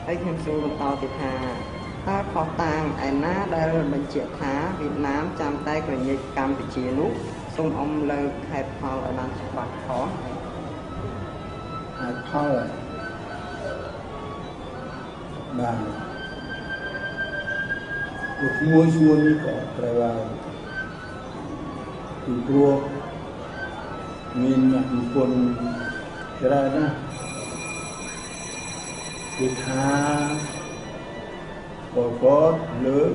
ហើយខ្ញុំសួរបន្តទៀតថាតើផុសតាងឯណាដែលបញ្ជាក់ថាវៀតណាមចាំតែក្រញេចកម្ពុជានោះសូមអ៊ំលើកហេតុផលឲ្យបានច្បាស់ផង ហេតុផលបាទលោកមួយសួរនេះក៏ត្រូវហើយពីព្រោះមានអ្នកនិពន្ធច្រើនណាស់គឺថាប៉ុលពតលើក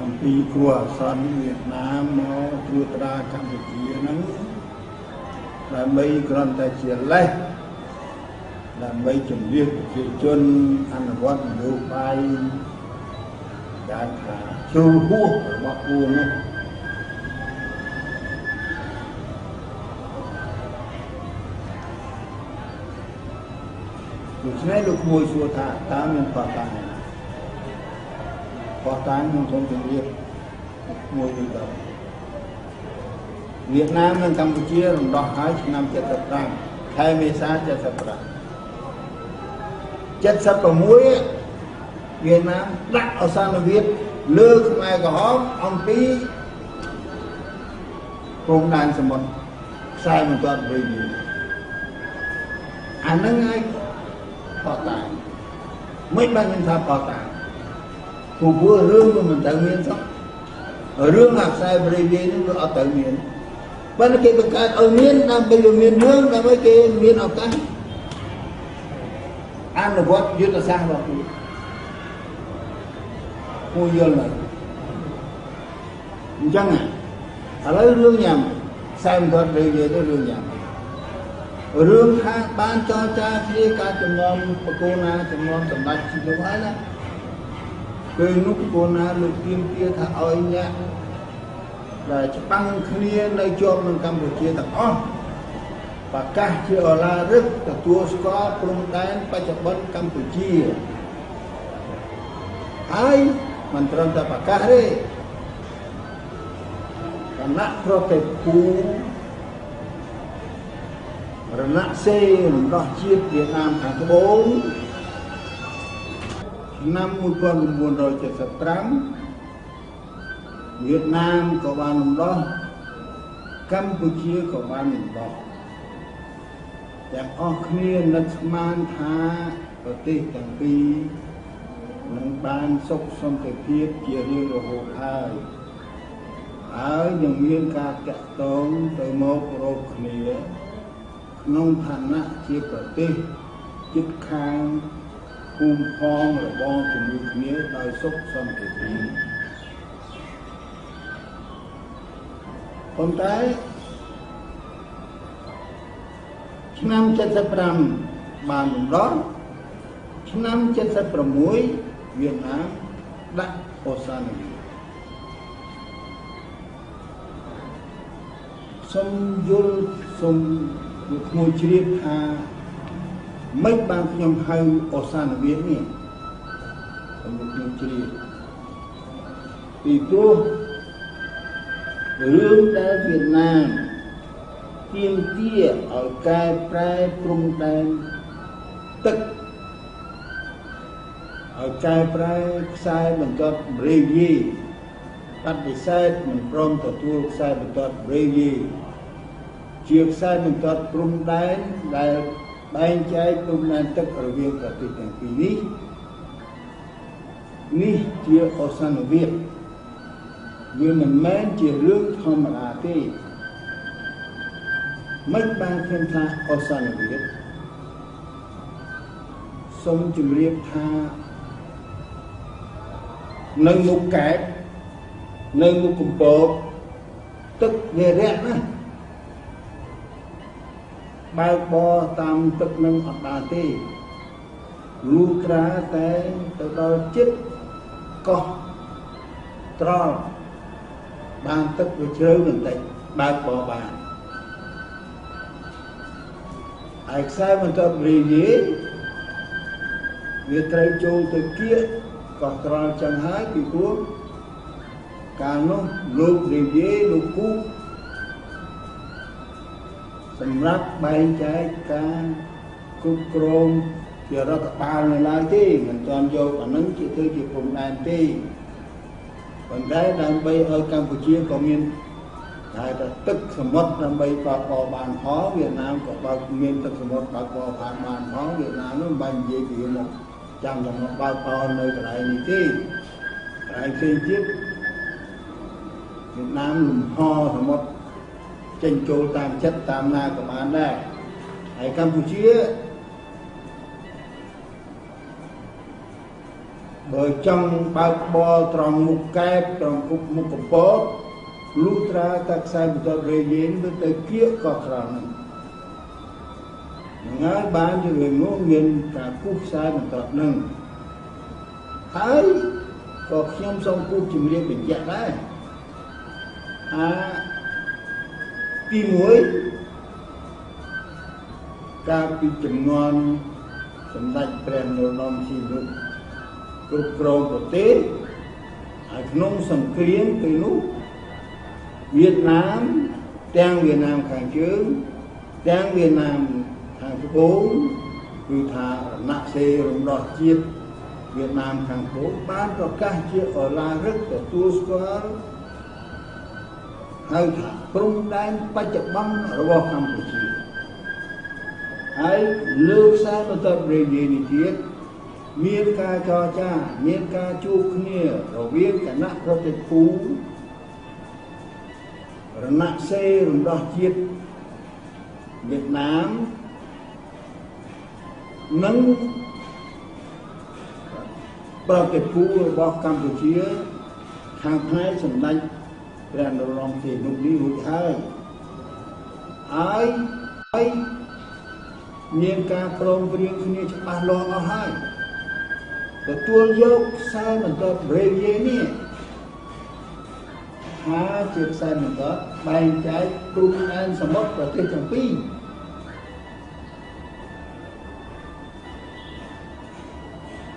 អំពីគ្រោះអាសន្នវៀតណាមមកត្រួតត្រាកម្ពុជាហ្នឹងដើម្បីគ្រាន់តែជាលេសដើម្បីជំនះប្រជាជនអនុវត្តនយោបាយដែលថាជ្រុលហួសរបស់គួរនោះដូច្នេះលោកក្មួយសួរថាតើមានផុសតាងផុសតាងខ្ញុំសូមជម្រាបមួយនេះដល់វៀតណាមនិងកម្ពុជារំដោះហើយឆ្នាំ75ខែមេសា75 76វៀតណាមដាក់អសានវិទ្យលើខ្មែរក្រហមអំពីព្រំដែនសមុទ្រខ្សែបន្ទាត់វិញអាហ្នឹងហើយផុសតាងមិនបានខ្ញុំថាផុសតាងព្រោះរឿងវាមិនត្រូវមានសោះរឿងអាខ្សែបរិយានេះវាអត់ត្រូវមានប៉ុន្តែគេបង្កើតឲ្យមានដើម្បីវាមានរឿងដើម្បីគេមានឱកាសអនុវត្តយុទ្ធសាស្ត្ររបស់គេគួរយល់ហើយអញ្ចឹងឥឡូវរឿងញ៉ាំខ្សែបន្ទាត់បរិយាទៅរឿងញ៉ាំរឿងថាបានចរចាគ្នាការចំណងបកូណាចំណងសម្ដេចជីនោះហើយណាពេលនោះបកូណាលោកទៀមទាថាឲ្យអ្នកដែលច្បាំងគ្នានៅជាប់នឹងកម្ពុជាទាំងអស់ប្រកាសជាអឡារឹកទទួលស្គាល់ព្រំដែនបច្ចុប្បន្នកម្ពុជាហើយមិនត្រឹមតែប្រកាសទេគណៈប្រតិភូរណសេរំដោះជាតិវៀតណាមខាងត្បូងឆ្នាំ1975វៀតណាមក៏បានរំដោះកម្ពុជាក៏បានរំដោះទាំងអស់គ្នានឹកស្មានថាប្រទេសទាំងពីរនឹងបានសុខសន្តិភាពជារៀងរហូតហើយហើយនឹងមានការតាក់ទងទៅមករកគ្នាក្នុងឋានៈជាប្រទេសជិតខាងភូមិផងរបងជាមួយគ្នាដោយសុខសន្តិភាពប៉ុន្តែឆ្នាំ75បានរំដោះឆ្នាំ76វៀតណាមដាក់អូសានវីសូមយល់សូមលោកក្មួយជ្រាបថាមិនបានខ្ញុំហៅអូសានវិទ្យនេះសូមលោកខ្ញុំជ្រាបពីព្រោះរឿងដែលវៀតណាមទាមទារឲ្យកែប្រែព្រំដែនទឹកឲ្យកែប្រែខ្សែបន្ទាត់រេវីបដិសេធមិនព្រមទទួលខ្សែបន្ទាត់រេវីជាខ្សែបន្ទាត់ព្រំដែនដែលបែងចែកព្រំដែនទឹករវាងប្រទេសទាំងពីរនេះនេះជាអូសានវិទ្យវាមិនមែនជារឿងធម្មតាទេមិនបានខ្ញុំថាអូសានវិទ្យសូមជម្រាបថានៅមុខកែបនៅមុខកំពតទឹកវារាក់ណាស់បើកបរតាមទឹកនឹងអត់បានទេលុះត្រាតែទៅដល់ចិត្តកោះត្រល់បានទឹកវាជ្រៅបន្តិចបើកបរបានឯខ្សែបន្ទាត់រីយេវាត្រូវចូលទៅគៀកកោះត្រល់ចឹងហើយពីព្រោះកាលនោះលោករីយេលោកគូសម្រាប់បែងចែកការគ្រប់គ្រង ជារដ្ឋបាលនៅឡើយទេមិនទាន់យកអានឹងជាធ្វើជាព្រំដែនទេប៉ុន្តែដើម្បីឲ្យកម្ពុជាក៏មានតែទឹកសមុទ្រដើម្បីបើកបរបានផងវៀតណាមក៏បើកមានទឹកសមុទ្របើកបរបានផងវៀតណាមនោះមិនបាញ់និយាយពីមកចាំតែមកបើកបរនៅកន្លែងនេះទេកន្លែងផ្សេងទៀតវៀតណាមលំហសមុទ្រចេញចូលតាមចិត្តតាមណាក៏បានដែរហើយកម្ពុជាបើចង់បើកបរត្រង់មុខកែបត្រង់មុខកំពតលុះត្រាតែខ្សែបន្ទាត់រេយេនវាទៅគៀកកោះក្រោលហ្នឹងហើយបានជារឿងនោះមានការគូសខ្សែបន្ទាត់ហ្នឹងហើយក៏ខ្ញុំសូមគូសជំរាបបញ្ជាក់ដែរថាទី1កាលពីចំនួនសម្ដេចព្រះនរោត្តមសីហនុគ្រប់គ្រងប្រទេសហើយក្នុងសង្គ្រាមពេលនោះវៀតណាមទាំងវៀតណាមខាងជើងទាំងវៀតណាមខាងត្បូងគឺថារណសេរំដោះជាតិវៀតណាមខាងត្បូងបានប្រកាសជាឱឡារិកទទួលស្គាល់ហៅថាព្រំដែនបច្ចុប្បន្នរបស់កម្ពុជាហើយលើខ្សែបន្ទាត់រេយេនេះទៀតមានការចរចាមានការជួបគ្នារវាងគណៈប្រតិភូរណសេរំដោះជាតិវៀតណាមនិងប្រតិភូរបស់កម្ពុជាខាងផ្នែកសម្ដេចព្រះនរោត្តមសីហនុនេះរួចហើយហើយមានការព្រមព្រៀងគ្នាច្បាស់លាស់អស់ហើយទទួលយកខ្សែបន្ទាត់រេយេនេះថាជាខ្សែបន្ទាត់បែងចែកព្រំដែនសមុទ្រប្រទេសទាំងពីរ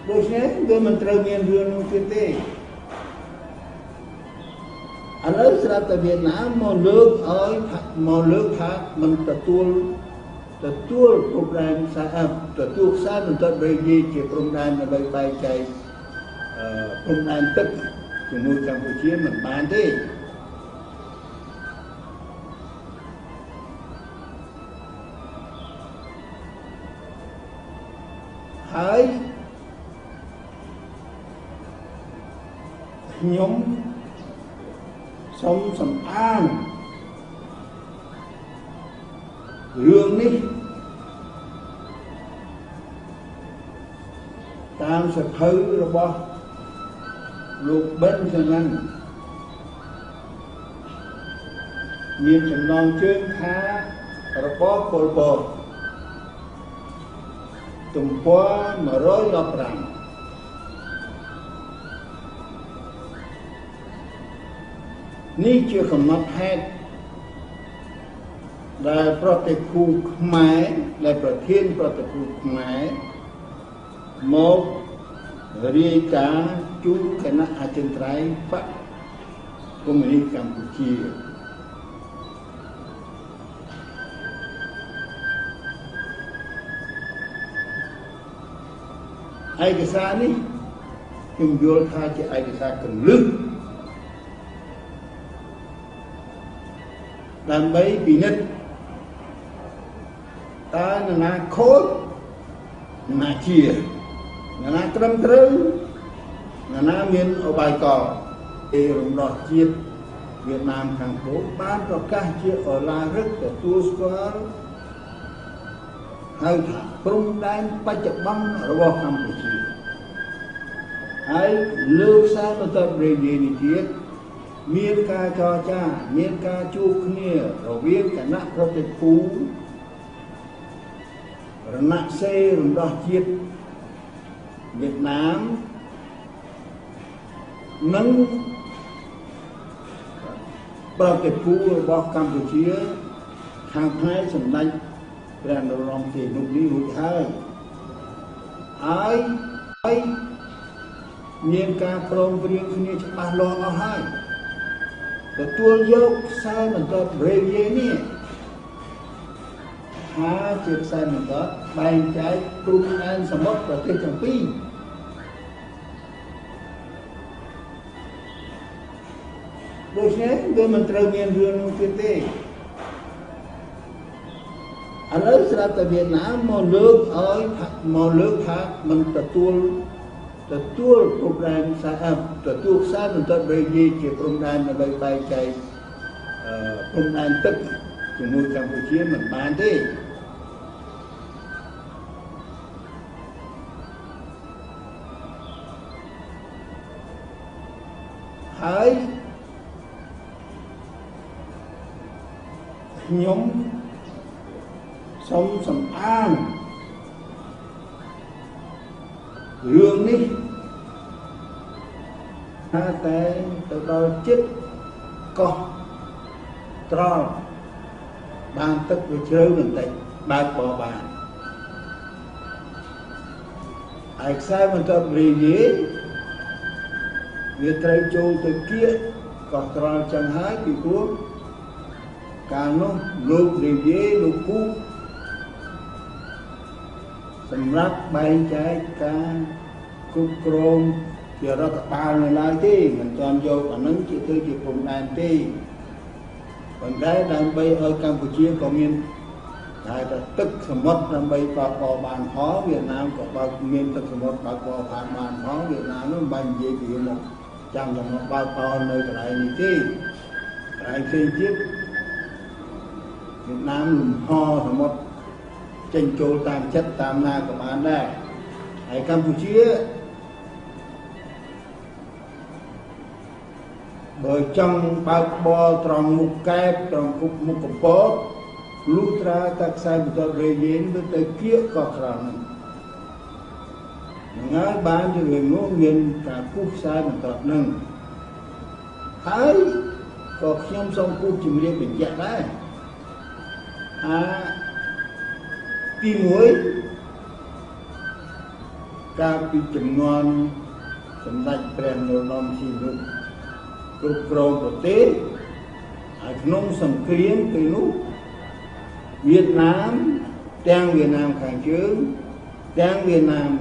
ដូច្នេះវាមិនត្រូវមានរឿងនោះទៀតទេឥឡូវស្រាប់តែវៀតណាមមកលើកឲ្យមកលើកថាមិនទទួលព្រំដែនខ្សែទទួលខ្សែបន្ទាត់រេយេជាព្រំដែនដើម្បីបែងចែកព្រំដែនទឹកជាមួយកម្ពុជាមិនបានទេហើយខ្ញុំសូមសម្អាងរឿងនេះតាមសភៅរបស់លោកបិនសណាន់មានចំណងជើងថារបបប៉ុលពតទំព័រ115នេះជាកំណត់ហេតុដែលប្រតិភូខ្មែរដែលប្រធានប្រតិភូខ្មែរមករាយការណ៍ជូនគណៈអចិន្ត្រៃយ៍បក្សកុម្មុយនីសកម្ពុជាឯកសារនេះខ្ញុំយល់ថាជាឯកសារគន្លឹះដើម្បីពិនិត្យតើនរណាខូចនរណាជានរណាត្រឹមត្រូវនរណាមានឧបាយកលគេរំដោះជាតិវៀតណាមខាងត្បូងបានប្រកាសជាឱឡារិកទទួលស្គាល់ហៅថាព្រំដែនបច្ចុប្បន្នរបស់កម្ពុជាហើយលើខ្សែបន្ទាត់រេយេនេះទៀតមានការចរចាមានការជួបគ្នារវាងគណៈប្រតិភូរណសេរំដោះជាតិវៀតណាមនិងប្រតិភូរបស់កម្ពុជាខាងផ្នែកសម្ដេចព្រះនរោត្តមសីហនុនេះរួចហើយហើយមានការព្រមព្រៀងគ្នាច្បាស់លាស់អស់ហើយទទួលយកខ្សែបន្ទាត់រេយេនេះ ថាជាខ្សែបន្ទាត់បែងចែកព្រំដែនសមុទ្រប្រទេសទាំងពីរដូច្នេះវាមិនត្រូវមានរឿងនោះទៀតទេឥឡូវស្រាប់តែវៀតណាមមកលើកឲ្យមកលើកថាមិនទទួលព្រំដែនខ្សែទទួលខ្សែបន្ទាត់រេយីជាព្រំដែនដើម្បីបែងចែកព្រំដែនទឹកជាមួយកម្ពុជាមិនបានទេហើយខ្ញុំសូមសំអាងរឿងនេះថាតែទៅដល់ចិត្តកោះត្រល់បានទឹកវាជ្រៅបន្តិចបើកបបានហើយខ្សែបន្ទាត់រីយេវាត្រូវចូលទៅគៀកកោះត្រល់ចឹងហើយពីព្រោះកាលនោះលោករីយេលោកគូសម្រាប់បែងចែកការគ្រប់គ្រងជារដ្ឋបាលនៅឡើយទេមិនទាន់យកអានឹងជាទៅជាព្រំដែនទេប៉ុន្តែដើម្បីឲ្យកម្ពុជាក៏មានតែទឹកសមុទ្រដើម្បីបើកបរបានផងវៀតណាមក៏បើកមានទឹកសមុទ្របើកបរបានផងវៀតណាមនោះមិនបាញ់និយាយពីមកចាំតែមកបើកបរនៅកន្លែងនេះទេកន្លែងផ្សេងទៀតវៀតណាមលំហសមុទ្រចេញចូលតាមចិត្តតាមណាក៏បានដែរហើយកម្ពុជាបើចង់បើកបរត្រង់មុខកែបត្រង់មុខកំពតលុះត្រាតែខ្សែបន្ទាត់រេយេនវាទៅគៀកកោះត្រង់ហ្នឹងហើយបានជារឿងនោះមានការគូសខ្សែបន្ទាត់ហ្នឹងហើយក៏ខ្ញុំសូមគូសជំរាបបញ្ជាក់ដែរថាទី1កាលពីចំនួនសម្ដេចព្រះនរោត្តមសីហនុគ្រប់គ្រងប្រទេសហើយក្នុងសង្គ្រាមពេលនោះវៀតណាមទាំងវៀតណាមខាងជើងទាំងវៀតណាម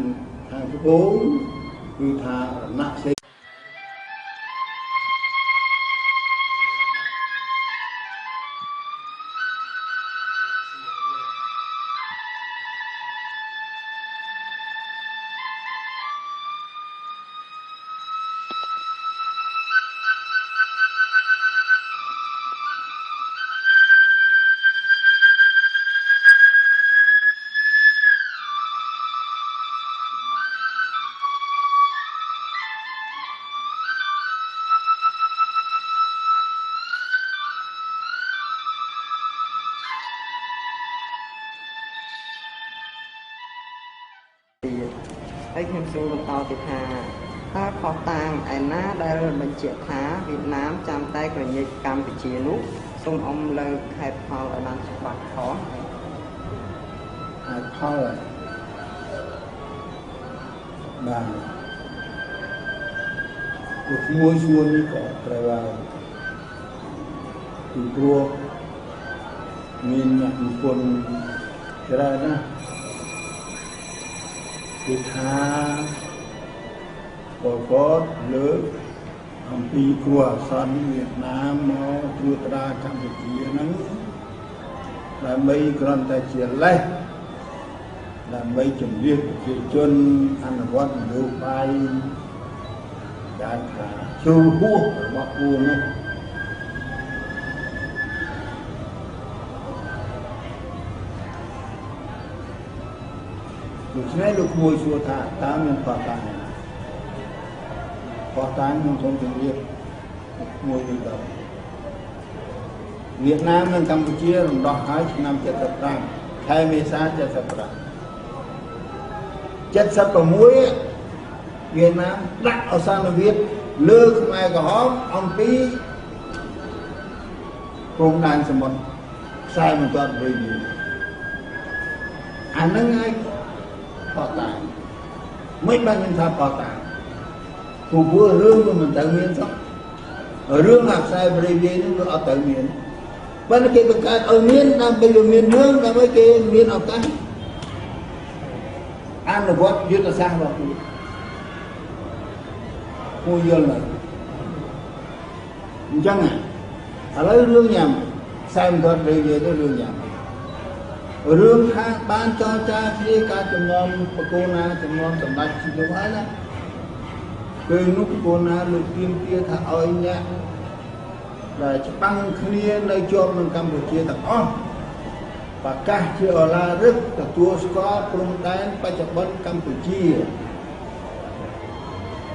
ខាងត្បូងគឺថារណសេ ហើយខ្ញុំសួរបន្តទៀតថាតើខុសតាងឯណាដែលបញ្ជាក់ថាវៀតណាមចាំតែក្រញេចកម្ពុជានោះសូមអ៊ំលើកហេតុផលឲ្យបានច្បាស់ផងហេតុផលបាទលោកមួយសួរនេះក៏ត្រូវហើយពីព្រោះមានអ្នកនិពន្ធច្រើនណាស់គឺថាប៉ុលពតលើកអំពីគ្រោះអាសន្នវៀតណាមមកត្រួតត្រាកម្ពុជាហ្នឹងដើម្បីគ្រាន់តែជាលេសដើម្បីជំនះប្រជាជនអនុវត្តនយោបាយដែលថាជ្រុលហួសរបស់គួរនោះដូច្នេះលោកមួយសួរថាតើមានភស្តុតាងភស្តុតាងខ្ញុំសូមជម្រាបមួយនេះដល់វៀតណាមនិងកម្ពុជារំដោះហើយឆ្នាំ75ខែមេសា75 76វៀតណាមដាក់ឱសានវាទលើខ្មែរក្រហមអំពីព្រំដែនសមុទ្រខ្សែបន្ទាត់រីយអាហ្នឹងហើយភស្តុតាងមិនបានខ្ញុំថាភស្តុតាងព្រោះរឿងវាមិនត្រូវមានសោះរឿងអាខ្សែបរិយានោះវាអត់ត្រូវមាន ប៉ុន្តែគេបង្កើតឲ្យមានដើម្បីវាមានរឿងដើម្បីគេមានឱកាសអនុវត្តយុទ្ធសាស្ត្ររបស់គេគួរយល់ណាស់អញ្ចឹងឥឡូវរឿងញ៉ាំខ្សែបន្ទាត់រឿងនិយាយទៅរឿងញ៉ាំរឿងថាបានចរចាគ្នាការចំណងបកូណាចំណងសម្ដេចជីនោះហើយណាពេលនោះបកូណាលោកទៀមទាថាឲ្យអ្នកដែលច្បាំងគ្នានៅជាប់នឹងកម្ពុជាទាំងអស់ប្រកាសជាអឡារឹកទទួលស្គាល់ព្រំដែនបច្ចុប្បន្នកម្ពុជា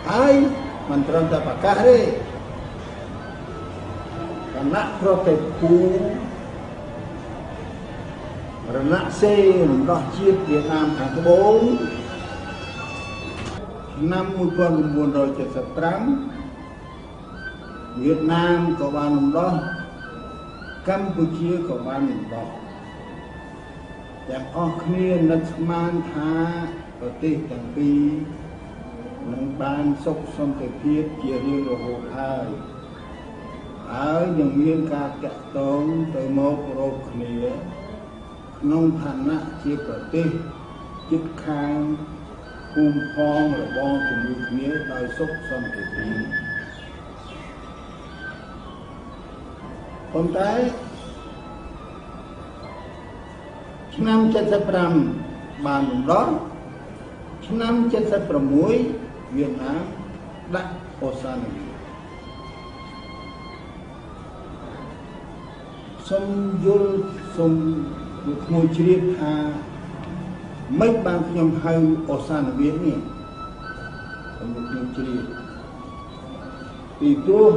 ហើយមិនត្រឹមតែប្រកាសទេគណៈប្រតិភូរណសេរំដោះជាតិវៀតណាមខាងត្បូងឆ្នាំ1975វៀតណាមក៏បានរំដោះកម្ពុជាក៏បានរំដោះទាំងអស់គ្នានឹកស្មានថាប្រទេសទាំងពីរនឹងបានសុខសន្តិភាពជារៀងរហូតហើយហើយនឹងមានការតាក់ទងទៅមករកគ្នាក្នុងឋានៈជាប្រទេសជិតខាងភូមិផងរបងជាមួយគ្នាដោយសុខសន្តិភាពប៉ុន្តែឆ្នាំ75បានរំដោះឆ្នាំ76វៀតណាមដាក់អូសានវីសូមយល់សូមក្មួយជ្រាបថាមិនបានខ្ញុំហៅអូសានវីនេះសូមខ្ញុំជ្រាបពីព្រោះ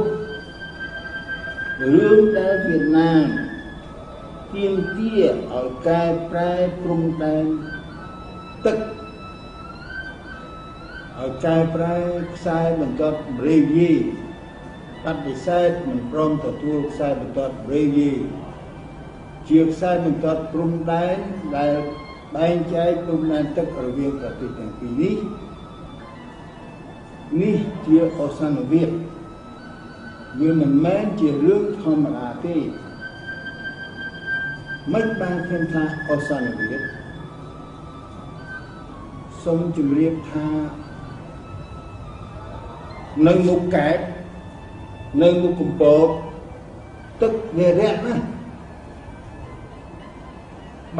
រឿងដែលវៀតណាមទាមទារឲ្យកែប្រែព្រំដែនទឹកឲ្យកែប្រែខ្សែបន្ទាត់រេវីបដិសេធមិនព្រមទទួលខ្សែបន្ទាត់រេវីជាខ្សែបន្ទាត់ព្រំដែនដែលបែងចែកព្រំដែនទឹករវាងប្រទេសទាំងពីរនេះនេះជាអូសានវិទ្យវាមិនមែនជារឿងធម្មតាទេមិនបានខ្ញុំថាអូសានវិទ្យសូមជម្រាបថានៅមុខកែបនៅមុខកំពតទឹកវារាក់ណាស់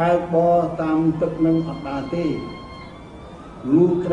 បើកបរតាមទឹកនឹងអត់បានទេលុះត្រា